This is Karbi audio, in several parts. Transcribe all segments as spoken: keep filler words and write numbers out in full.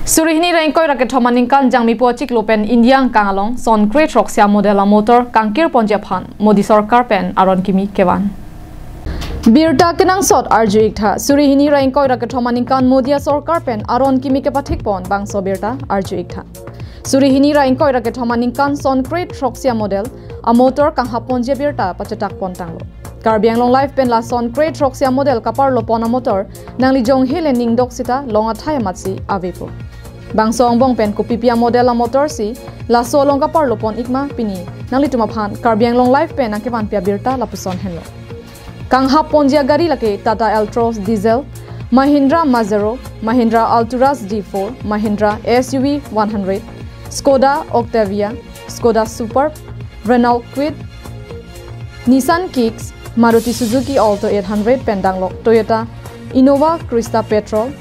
Suri hini ra ingkoi ra kethom aningkan jangmipo achiklo pen India angkang along son kre throksi a model a motor kangkir ponji aphan Modi sorkar pen aron kimi kevan. Birta kenangsot arju iktha. Suri hini ra ingkoi ra kethom aningkan Modi a sorkar pen aron kimi kepathik pon bangso birta arju iktha. Suri hini ra ingkoi ra kethom aningkan son kre throksi a model a motor kanghap ponji birta pachetak pon tanglo. Karbi Anglong Live pen lason kre throksi a model kaparlo pon a motor nangli jonghe le ning dok sita long athai amatsi avepo. Bangso angbong pen kopipi a model a motor si laso along kaparlo pon ikma pini nanglitum aphan Karbi Anglong Live pen nangkevan pi abirta lapuson henlo. Kanghap ponji a gari lake Tata Altroz diesel, Mahindra Pajero, Mahindra Altura G four, Mahindra S U V one hundred, Skoda Octavia, Skoda Superb, Renault Kwid, Nissan Kicks, Maruti Suzuki Alto eight hundred pen danglok Toyota Innova Crysta Petrol,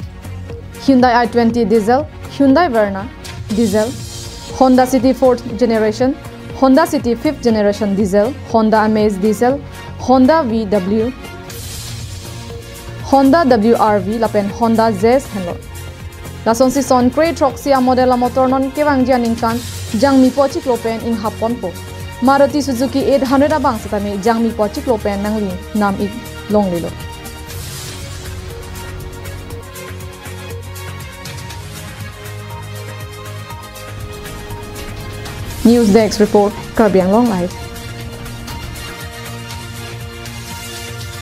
Hyundai i twenty Diesel, Hyundai Verna Diesel, Honda City fourth Generation, Honda City fifth Generation Diesel, Honda Amaze Diesel, Honda V W, Honda W R V lapen Honda Jazz henlo. Lasonsi son kre throksi a model a motor non kevangji aningkan jangmipo achiklo pen inghap ponpo. Maruti Suzuki eight hundred abang setame jangmipo achiklo pen nangli nam ik longlelo. News Desk Report, Karbi Anglong Live.